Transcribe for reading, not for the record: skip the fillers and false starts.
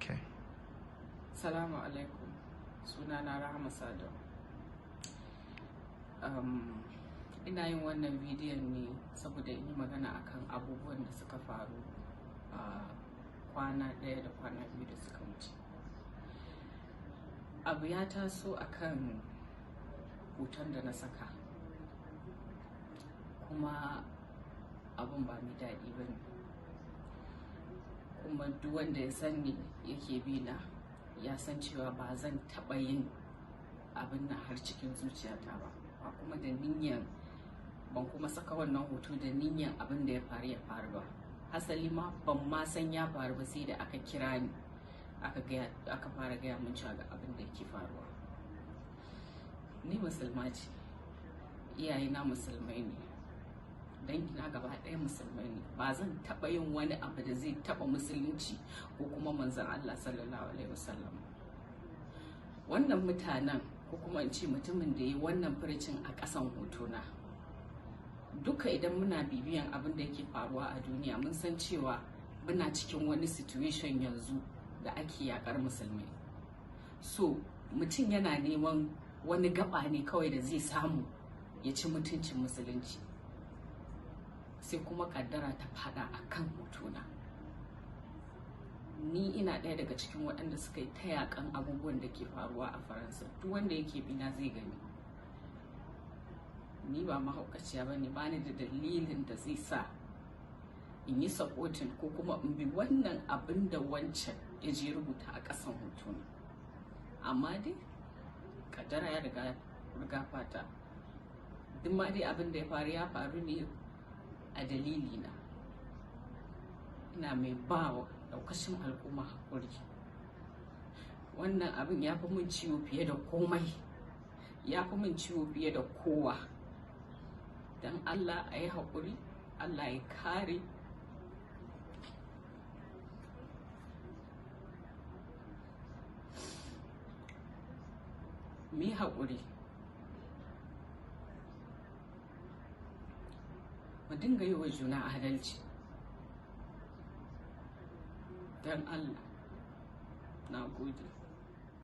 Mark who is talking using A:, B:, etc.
A: Okay.
B: Salamu alaikum. Sunana Rahama Sadau. Ina yin wannan bidiyon ne saboda in yi magana akan abubuwan da suka faru a kwana ɗaya da kwana biyu da suka wuce. Abu ya taso akan hoton da na saka, kuma abun ba mai daɗi ba ne. Kuma duk wanda ya san ni yake bi na ya san cewa ba zan taɓa yin abin nan har cikin zuciyata ba, ba kuma da niyyan, ban kuma saka wannan hoto da niyyan abin da ya faru ya faru ba. Hasali ma ban ma san ya faru ba sai da aka kira ni aka fara gaya min cewa ga abin da yake faruwa. Ni musulma ce, iyayena musulmai ne, dangina gaba ɗaya musulmai ne. Ba zan taɓa yin wani abu da zai taɓa musulunci ko kuma manzon Allah sallallahu alaihi wasallam. Wannan mutanen, ko kuma in ce mutumin da ya yi wannan furicin a ƙasan hotona, duka idan muna bibiyan abin da yake faruwa a duniya mun san cewa muna cikin wani situation yanzu da ake yakar musulmai. So mutum yana neman wani gaba ne kawai da zai samu ya ci mutuncin musulunci, sai kuma kaddara ta fada a kan hotona. Ni ina ɗaya daga cikin waɗanda suka yi ta yakan abubuwan da ke faruwa a Faransa. Duk wanda yake bina zai gani. Ni ba mahaukaciya ba ne, ba ni da dalilin da zai sa in yi supporting ko kuma in bi wannan abin da wancan ya je rubuta a ƙasan hotona. Amma dai kaddara ya riga fata. Duk ma dai abin da ya faru ne a dalilina. Ina mai ba wa ɗaukacin al'umma haƙuri. Wannan abin ya fi min ciwo fiye da komai, ya fi min ciwo fiye da kowa. Don Allah a yi haƙuri, Allah ya kare. Mu yi haƙuri, mu dinga yi wa juna adalci. Don Allah, na gode.